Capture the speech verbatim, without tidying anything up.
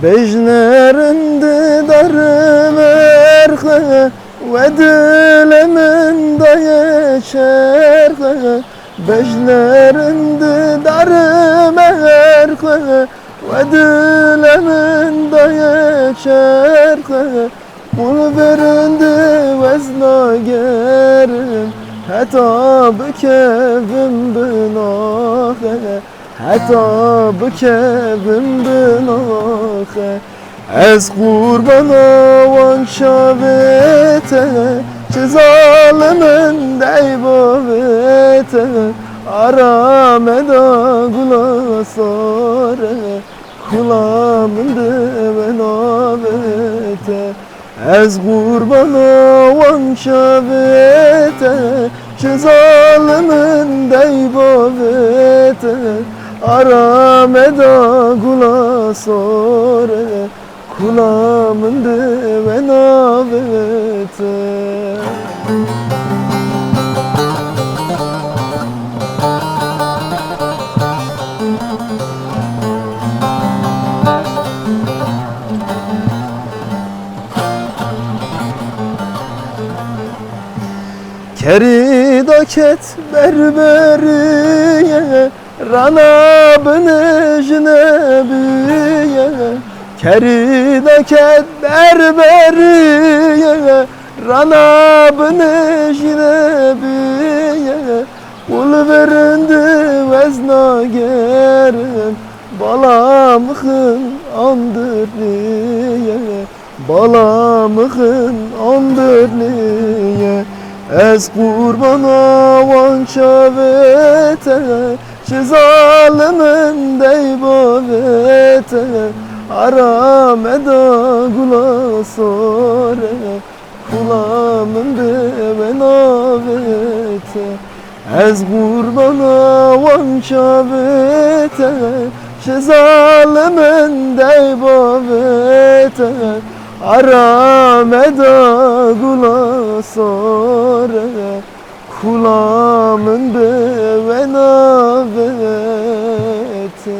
Bejnerin di darê merxe, we dilê min daye çerxe. Bejnerin di darê merxe, we dilê min daye çerxe. Qulvirin di wez nagerim, heta bikevim binaxe, heta bikevim binaxe. Ez qurbana wan çavê te, çi zalim in dey bavê te, ara me da gula sare, kula min dibe navê te. Ez qurbana wan çavê te, çi zalim in dey bavê te, ara me da gula sare, kula min dibe navê te. Kerî da ket berberiye, rana binê jinebî ye. Kerî da ket berberiye, rana binê jinebî ye. Qulvirin di wez nagerim, bala mixin andirniye. Bala mixin andirniye. Ez qurbana wan çavê te, çi zalim in dey bavê te, ara me da gula sare, kula min dibe navê te. Ez qurbana wan çavê te, çi zalim in dey bavê te, ara me da gula sare, kula min dibe navê te.